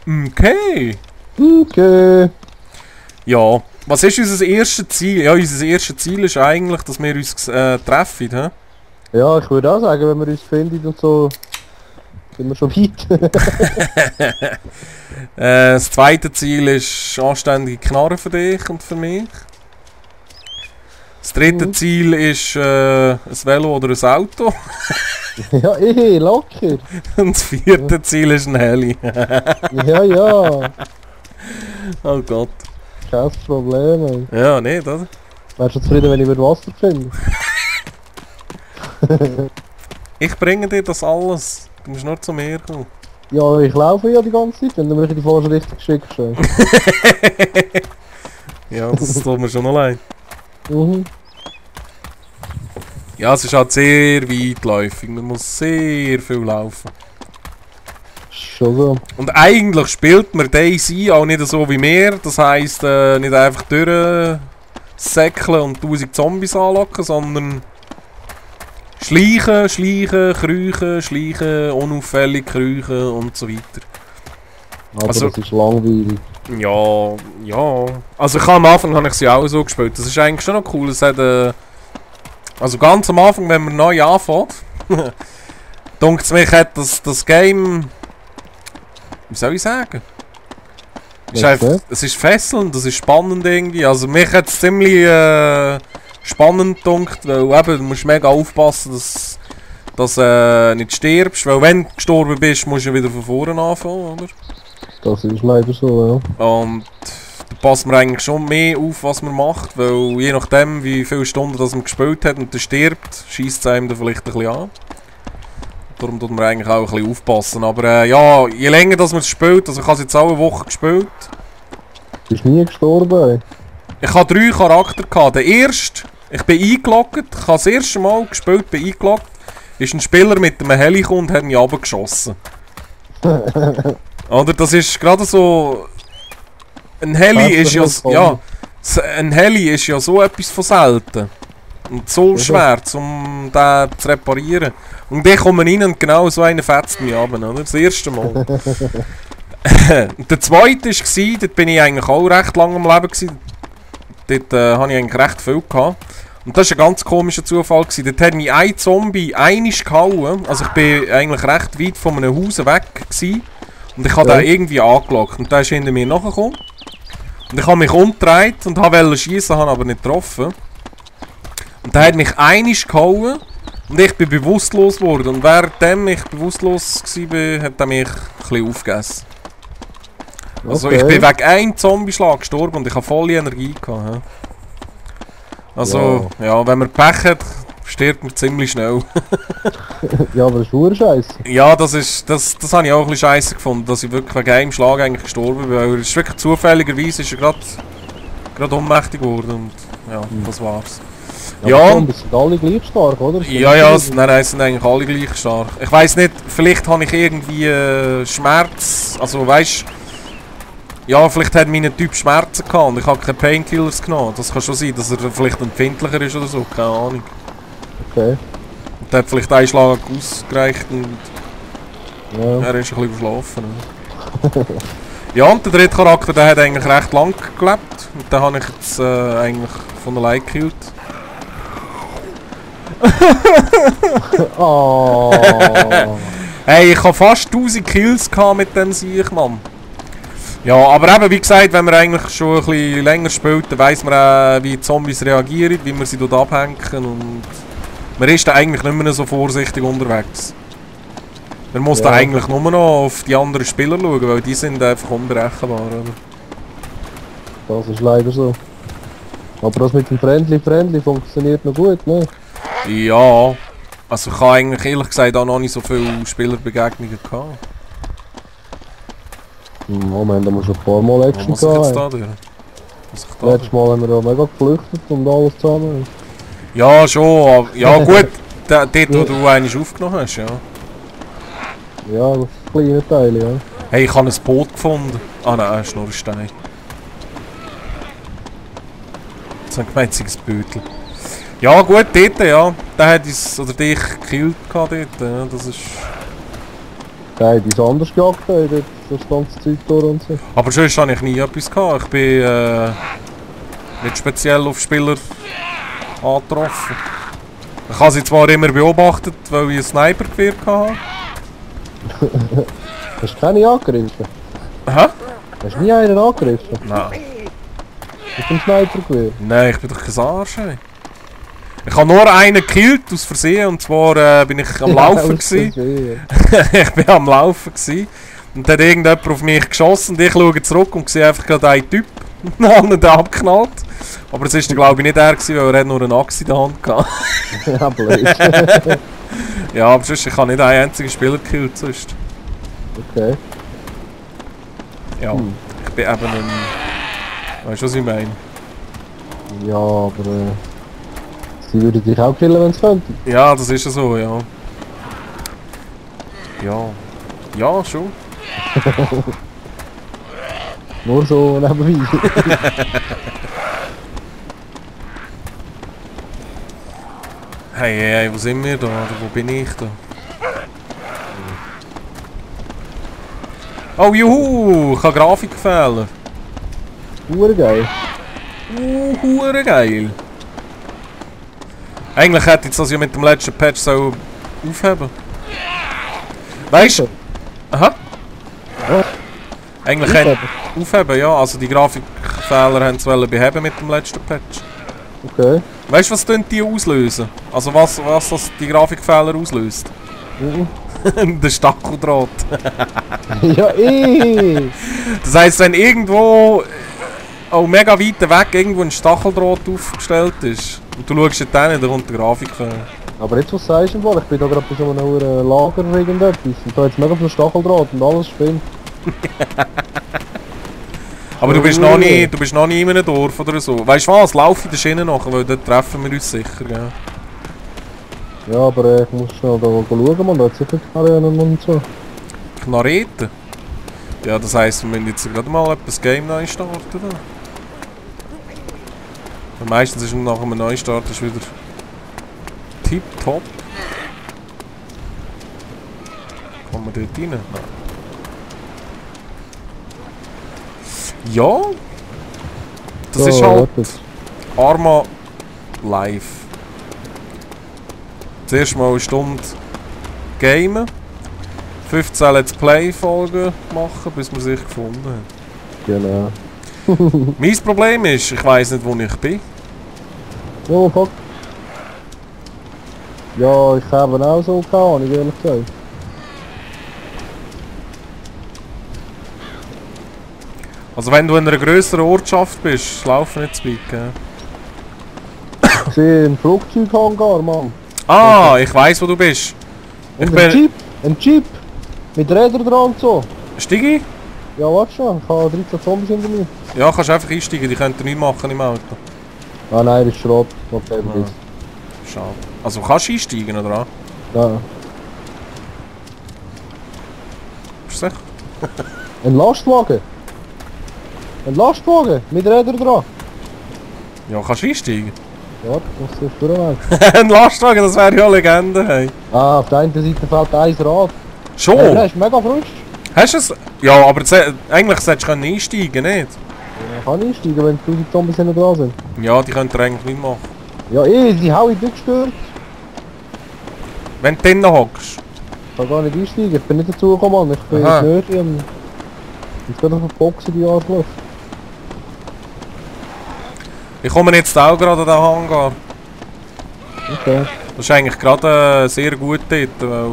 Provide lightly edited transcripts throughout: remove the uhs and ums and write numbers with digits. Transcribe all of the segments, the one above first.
Okay. Okay. Ja, was ist unser erstes Ziel? Ja, unser erstes Ziel ist eigentlich, dass wir uns treffen, hä? Ja, ich würde auch sagen, wenn wir uns finden und so, sind wir schon weit. Das zweite Ziel ist anständige Knarren für dich und für mich. Das dritte Ziel ist ein Velo oder ein Auto. Ja, locker. Und das vierte Ziel ist ein Heli. Ja. Oh Gott. Kein Problem, ey. Ja, nicht, oder? Wärst du zufrieden, wenn ich wieder Wasser finde? Ich bringe dir das alles. Du musst nur zu mir kommen. Ja, ich laufe ja die ganze Zeit, wenn du mich in die falsche Richtung schickst. Ja, das tut mir schon noch leid. Mhm. Ja, es ist halt sehr weitläufig. Man muss sehr viel laufen. Schon so. Und eigentlich spielt man DayZ auch nicht so wie wir. Das heisst, nicht einfach durchsäckeln und 1000 Zombies anlocken, sondern schleichen, kriechen, unauffällig kriechen und so weiter. Aber Also, das ist langweilig. Ja. Also am Anfang habe ich sie auch so gespielt. Das ist eigentlich schon noch cool. Es hat, also ganz am Anfang, wenn man neu anfängt, denkt es mich, hat das Game... Wie soll ich sagen? Es ist fesselnd, es ist spannend irgendwie. Also mich hat es ziemlich spannend gedacht, weil eben, du musst mega aufpassen, dass du nicht stirbst. Weil wenn du gestorben bist, musst du wieder von vorne anfangen, oder? Das ist leider so, ja. Und da passt man eigentlich schon mehr auf, was man macht, weil je nachdem, wie viele Stunden das man gespielt hat und der stirbt, schießt es einem dann vielleicht ein bisschen an. Darum tut man eigentlich auch ein bisschen aufpassen. Aber ja, je länger das man es spielt, also ich habe es jetzt auch eine Woche gespielt. Du bist nie gestorben, ey. Ich hatte 3 Charakter gehabt. Der erste, ich bin eingeloggt, ich habe das erste Mal gespielt, bin eingeloggt, ist ein Spieler mit einem Heli gekommen und hat mich runtergeschossen. Oder das ist gerade so... Ein Heli ist ja... Ja, ein Heli ist ja so etwas von selten. Und so schwer, um den zu reparieren. Und ich komme rein und genau so einer fetzt mich runter, oder? Das erste Mal. Der zweite war, dort bin ich eigentlich auch recht lange am Leben gewesen. Dort hatte ich eigentlich recht viel gehabt. Und das war ein ganz komischer Zufall gewesen. Dort hat mich ein Zombie einisch gehauen. Also ich bin eigentlich recht weit von einem Haus weg gewesen. Und ich habe den irgendwie angelockt. Und der ist hinter mir nachgekommen. Und ich habe mich umgedreht und wollte schießen, habe aber nicht getroffen. Und der hat mich einisch gehauen. Und ich bin bewusstlos geworden. Und währenddem ich bewusstlos war, hat er mich ein bisschen aufgegessen. Also ich bin wegen einem Zombie-Schlag gestorben und ich hatte volle Energie gehabt. Ja. Also, ja, wenn man Pech hat, stirbt man ziemlich schnell. Ja, aber das ist verdammt scheiße. Ja, das habe ich auch ein bisschen scheiße gefunden, dass ich wirklich wegen einem Schlag eigentlich gestorben bin. Weil es ist wirklich zufälligerweise ist er gerade ohnmächtig geworden und ja, das war's. Ja, das sind alle gleich stark, oder? Ja, nein, es sind eigentlich alle gleich stark. Ich weiss nicht, vielleicht habe ich irgendwie Schmerz, also weißt ja, vielleicht hat mein Typ Schmerzen gehabt und ich habe keine Painkillers genommen. Das kann schon sein, dass er vielleicht empfindlicher ist oder so, keine Ahnung. Okay. Und der hat vielleicht einen Schlag ausgereicht und er ist ein bisschen verschlafen. Ja, und der dritte Charakter, der hat eigentlich recht lang gelebt und den habe ich jetzt eigentlich von allein gekillt. Oh. Hey, ich habe fast 1000 Kills mit dem Sieg, Mann. Ja, aber eben, wie gesagt, wenn man eigentlich schon ein bisschen länger spielt, dann weiss man auch, wie die Zombies reagieren, wie man sie dort abhängen und man ist da eigentlich nicht mehr so vorsichtig unterwegs. Man muss da eigentlich nur noch auf die anderen Spieler schauen, weil die sind einfach unberechenbar, oder? Das ist leider so. Aber das mit dem Friendly funktioniert noch gut, ne? Ja, also ich habe eigentlich ehrlich gesagt auch noch nicht so viele Spielerbegegnungen gehabt. Moment, da muss schon ein paar Mal Action Was muss ich jetzt da durch? Letztes Mal haben wir ja mega geflüchtet und alles zusammen. Ja, schon, aber, ja gut, dort wo du einmal aufgenommen hast, ja. Ja, das kleine Teil, ja. Hey, ich habe ein Boot gefunden. Ah nein, ein Schnurrstein. So ein gemeinziges Beutel. Ja gut, dort, ja. Der hat uns, oder dich gekillt dort, ja. Das ist... Der hat uns anders gejagt, dort. durch das ganze Zeug durch und so. Aber sonst habe ich nie etwas gehabt. Ich bin nicht speziell auf Spieler angetroffen. Ich habe sie zwar immer beobachtet, weil ich ein Sniper-Gewehr hatte. Hast du keine angegriffen? Hä? Hast du nie einen angegriffen? Nein. Mit dem Sniper-Gewehr? Nein, ich bin doch kein Arsch. Ey. Ich habe nur einen gekillt aus Versehen und zwar bin ich am Laufen gewesen. Ich bin am Laufen gewesen. Und dann hat irgendjemand auf mich geschossen und ich schaue zurück und sehe einfach gerade einen Typ und den abgeknallt. Aber es war glaube ich nicht er gewesen, weil er nur eine Axt in der Hand hatte. Ja, blöd. Ja, aber sonst, ich habe nicht einen einzigen Spieler gekillt sonst. Okay. Ja, ich bin eben ein... Weißt du, was ich meine? Ja, aber sie würden dich auch killen, wenn sie könnten. Ja, das ist ja so, ja. Ja. Ja, schon. Nur so nebenbei. Hey, wo sind wir da? Oder wo bin ich da? Oh, juhu! Ich habe Grafikfehler. Urgeil. Hure geil. Eigentlich hätte ich das ja mit dem letzten Patch so aufheben. Weißt du? Aha. Ja. Eigentlich aufheben, ja. Also die Grafikfehler haben sie beheben mit dem letzten Patch. Okay. Weißt du, was die auslösen? Also was das die Grafikfehler auslöst? Der Stacheldraht. Ja, Das heisst, wenn irgendwo auch mega weit weg irgendwo ein Stacheldraht aufgestellt ist und du schaust nicht hin, dann kommt der Grafikfehler. Aber jetzt was sagst du denn? Ich bin da gerade bei so einem Lager oder irgendetwas und da jetzt mega viel Stacheldraht und alles spinnt. Aber du bist noch nie in einem Dorf oder so. Weißt du was? Lauf in der Schiene nachher, weil dort treffen wir uns sicher, gell? Ja, aber ich muss schnell da schauen, man, da hat sicher Knarren und so. Knarreten? Ja, das heisst, wir müssen jetzt gerade mal etwas Game neu starten. Und meistens ist nach einem Neustart wieder tipptopp. Kommen wir dort rein? Nein. Ja, das ist halt Arma live. Zuerst mal eine Stunde gamen, 15 Let's Play Folgen machen, bis man sich gefunden hat. Genau. Mein Problem ist, ich weiss nicht, wo ich bin. Oh fuck. Ja, ich habe auch so keine Ahnung, ehrlich gesagt. Also wenn du in einer grösseren Ortschaft bist, laufen nicht zu weit, gell? Ich sehe einen Flugzeughangar, Mann. Ah, ich weiss, wo du bist. Und ein Jeep. Mit Rädern dran und so. Steig ich? Ja, warte schon, ich habe 13 Zombies hinter mir. Ja, kannst einfach einsteigen, die könnten nichts machen im Auto. Ah nein, das ist Schrott. Okay, vergiss. Schade. Also kannst du einsteigen, oder? Ja. Bist du sicher? Ein Lastwagen. Ein Lastwagen mit Rädern dran. Ja, kannst du einsteigen. Ja, das ist durchweg. Ein Lastwagen, das wäre ja Legende, hey. Ah, auf der einen Seite fällt ein Rad. Schon? Ja, das ist mega frisch. Hast du es? Ja, aber eigentlich solltest du einsteigen, nicht? Ja, kann ich einsteigen, wenn 1000 Zombies hinten dran sind. Ja, die könnt ihr eigentlich nicht machen. Ja, die hau ich durchgestört. Wenn du drinnen hockst. Ich kann gar nicht einsteigen, ich bin nicht dazu gekommen, Mann. Ich bin Aha. nicht und jetzt geht auf den Boxen die Arschloch. Ich komme jetzt auch gerade an den Hangar. Okay. Das ist eigentlich gerade sehr gut dort, weil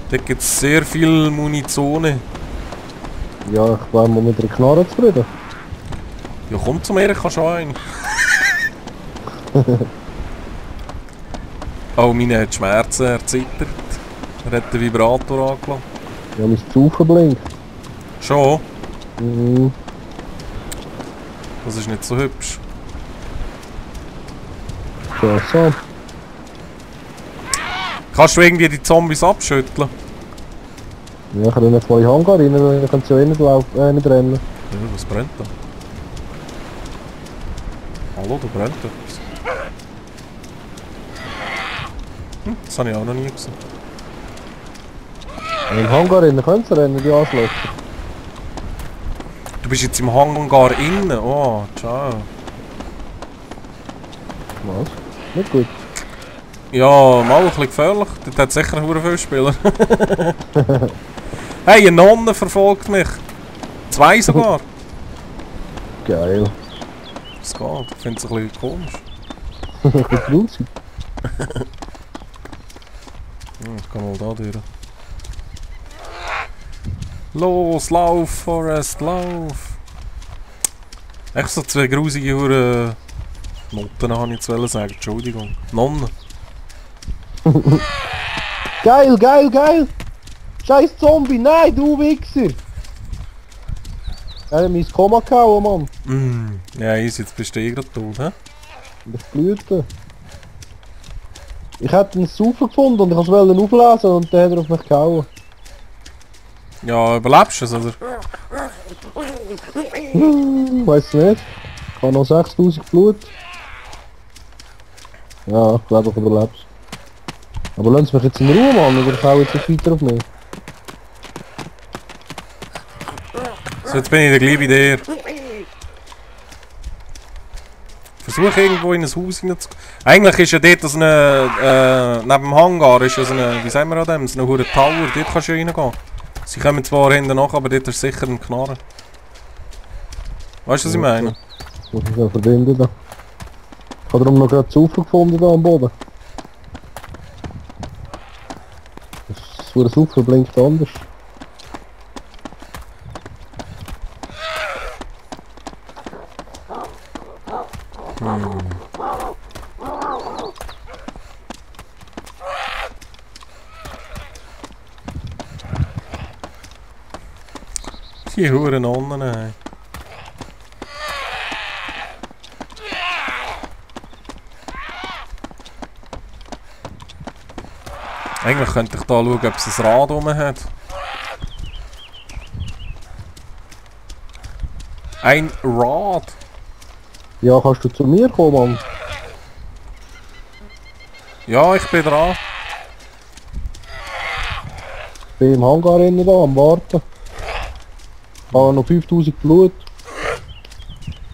dort gibt es sehr viel Munition. Ja, ich war mal mit einer Knarre zufrieden. Ja, komm zu mir, ich kann schon einen. Oh, meine hat Schmerzen, er zittert. Er hat den Vibrator angelassen. Ja, mein Zaufen blinkt. Schon? Mhm. Das ist nicht so hübsch. Ja, so. Kannst du irgendwie die Zombies abschütteln? Ja, ich kann jetzt mal in den Hangar rein, dann kannst du ja nicht rennen. Ja, was brennt da? Hallo, da brennt etwas. Das habe ich auch noch nie gesehen. Im Hangar innen können sie rennen, die Arschlöcher. Du bist jetzt im Hangar innen. Oh, ciao. Was? Nicht gut. Ja, mal ein bisschen gefährlich. Dort hat sicher einen viele Spieler. Hey, eine Nonne verfolgt mich. 2 sogar. Geil. Das geht. Ich finde es ein bisschen komisch. Ein bisschen grusig. Ich kann mal da durch. Los, lauf, Forest, lauf! Echt so 2 grusige Noten, habe ich jetzt sagen. Entschuldigung. Nonnen. Geil, geil, geil! Scheiß Zombie, nein, du Wichser! Er hat mein Koma gehauen, Mann. Ja, jetzt bist du eh gerade tot, hä? Das blühte. Ich hätte einen Saufen gefunden und ich wollte ihn auflesen und dann hat er auf mich gehauen. Ja, überlebst du es, oder? Weiß nicht. Ich habe noch 6000 Blut. Ja, ich glaube, ich überlebe es. Aber lassen Sie mich jetzt in Ruhe, Mann, oder ich hau jetzt nicht weiter auf mich. So, jetzt bin ich gleich bei dir. Versuch irgendwo in ein Haus hineinzukommen. Eigentlich ist ja dort so eine, neben dem Hangar ist ja so eine, wie sagen wir an dem, so eine hure Tower, dort kannst du ja reingehen. Sie kommen zwar hinten nach, aber dort ist sicher ein Knarren. Weißt du, was ich meine? Muss ich ja verbinden da. Ich habe darum noch gerade Saufen gefunden da am Boden. Das Saufen blinkt anders. Die Huren Nonnen, ey. Eigentlich könnte ich da schauen, ob es ein Rad rum hat. Ein Rad? Ja, kannst du zu mir kommen, Mann? Ja, ich bin dran. Ich bin im Hangar innen da, am Warten. Ich habe noch 5000 Blut.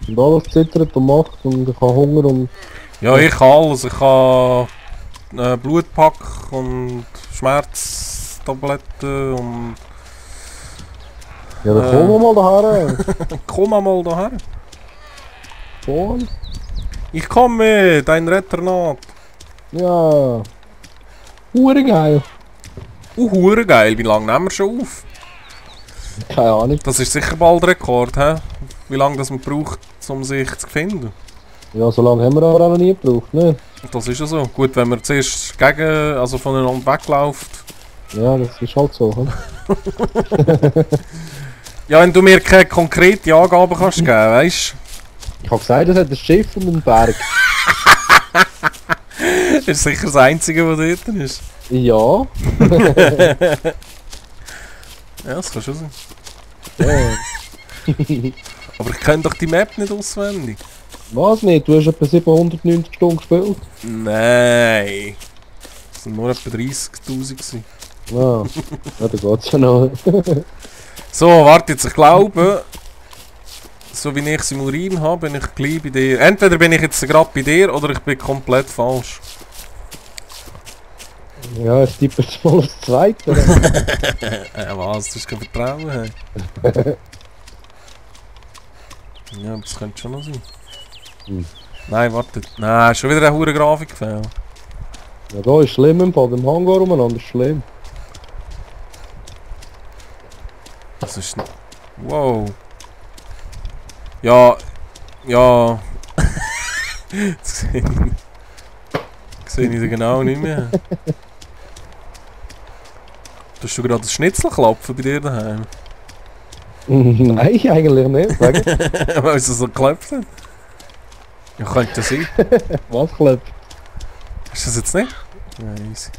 Und alles zittert und macht und ich habe Hunger und... Ja, ich kann alles. Ich kann Blutpack und Schmerztabletten und... Ja, dann kommen wir mal daher. Komm mal daher. Voll. Ich komme mit, ein Retternat. Ja. Hure geil. Hure geil, wie lange nehmen wir schon auf? Keine Ahnung. Das ist sicher bald Rekord, hä? Wie lange das man braucht, um sich zu finden. Ja, so lange haben wir aber auch noch nie gebraucht, ne? Das ist ja so. Gut, wenn man zuerst also voneinander wegläuft. Ja, das ist halt so. Hm? Ja, wenn du mir keine konkrete Angaben kannst geben, weißt du? Ich habe gesagt, es hat ein Schiff und einen Berg. Das ist sicher das Einzige, was dort ist. Ja. Ja, das kann schon sein. Ja. Aber ich kenne doch die Map nicht auswendig. Was nicht? Du hast etwa 790 Stunden gespielt? Nein. Das waren nur etwa 30'000 gewesen. Ja, ja da geht's ja noch. So, warte jetzt, ich glaube, so wie ich es im Urin habe, bin ich gleich bei dir. Entweder bin ich jetzt gerade bei dir oder ich bin komplett falsch. Ja, ich tippe jetzt mal aufs Zweite. Was? Du hast kein Vertrauen, hey. Ja, das könnte schon noch sein. Nein, warte. Nein, schon wieder eine hure Grafik gefällt. Ja, da ist schlimm im Fall, im Hangar umeinander ist schlimm. Das ist nicht... Wow. Ja... Ja... Das sehe ich nicht. Das sehe ich genau nicht mehr. Tust du gerade das Schnitzel klopfen bei dir daheim? Nein, eigentlich nicht. Weil es so geklopft hat? Ja, könnte sein. Was klopft? Ist das jetzt nicht? Ja, easy.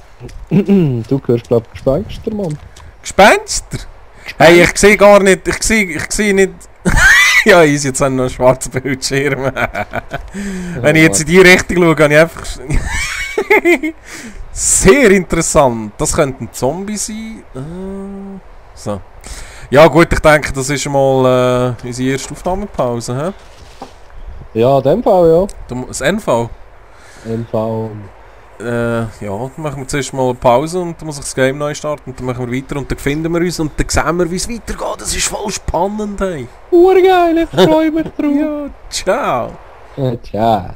Du hörst glaub ich Gespenster, Mann. Gespenster? Hey, ich sehe gar nicht... Ich sehe nicht... Ja, easy, jetzt haben wir noch einen schwarzen Bildschirm. Wenn ich jetzt in die Richtung schaue, habe ich einfach... Sehr interessant. Das könnte ein Zombie sein. So. Ja gut, ich denke, das ist mal unsere erste Aufnahmepause. He? Ja, in dem Fall, ja. Das NV? NV. Ja, dann machen wir zuerst mal eine Pause und dann muss ich das Game neu starten und dann machen wir weiter und dann finden wir uns und dann sehen wir, wie es weitergeht. Das ist voll spannend, hey. Urgeil, ich freue mich drauf. Ja, ciao. Ciao.